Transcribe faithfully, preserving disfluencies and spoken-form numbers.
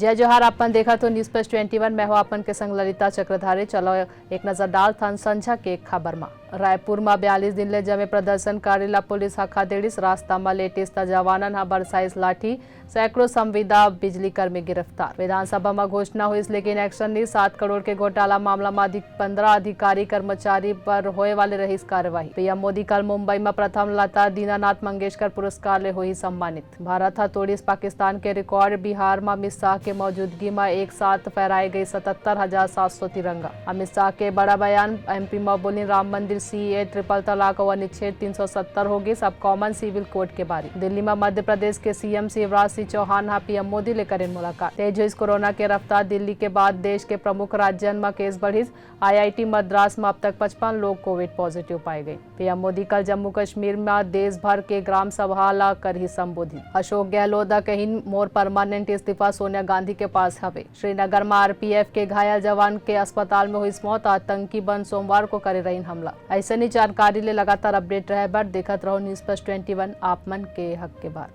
जय जोहार, आप मन देखत हो News Plus twenty one, मैं हो आप मन के संग ललिता चक्रधारी। चलो एक नजर डालथन संझा के खबर मा। रायपुर मा बयालीस दिन ले जमे प्रदर्शनकारी ला पुलिस ह खदेड़िस, रास्ता मा लेटिस त जवानन ह बरसाइस लाठी, सैकड़ों संविदा बिजली कर्मी गिरफ्तार। विधानसभा मा घोषणा होइस लेकिन action नहीं, सात करोड़ के घोटाला मामला मा अधिक पन्द्रह अधिकारी कर्मचारी पर होए वाले रहिस कार्यवाही। पीएम मोदी कल मुंबई मा प्रथम लता दीनानाथ मंगेशकर पुरस्कार ले होही सम्मानित। भारत ह तोड़िस पाकिस्तान के record, बिहार म अमित शाह के मौजूदगी म एक साथ फहराए गए सतहत्तर हजार सात सौ तिरंगा। अमित शाह के बड़ा बयान, एमपी म बोलिन राम मंदिर, सीएए, ट्रिपल तलाक अउ अनुच्छेद तीन सौ सत्तर हो गिस, अब common civil code के बारी। दिल्ली म मध्य प्रदेश के सीएम शिवराज सिंह चौहान ह पीएम मोदी ले करेन मुलाकात। तेज होइस कोरोना के रफ्तार, दिल्ली के बाद देश के प्रमुख राज्यन म केस बढ़िस, आईआईटी मद्रास म अब तक पचपन लोग कोविड पॉजिटिव पाए गए। पीएम मोदी कल जम्मू कश्मीर म देश भर के ग्राम सभा ला करही संबोधित। अशोक गहलोत ह कहिन, मोर परमानेंट इस्तीफा सोनिया गांधी के पास हवे। श्रीनगर म आरपीएफ के घायल जवान के अस्पताल में होइस मौत, आतंकी बन सोमवार को करे रहिन हमला। अइसने जानकारी ले लगातार अपडेट रहे बर देखत रहो News Plus twenty one, आप मन के हक के बात।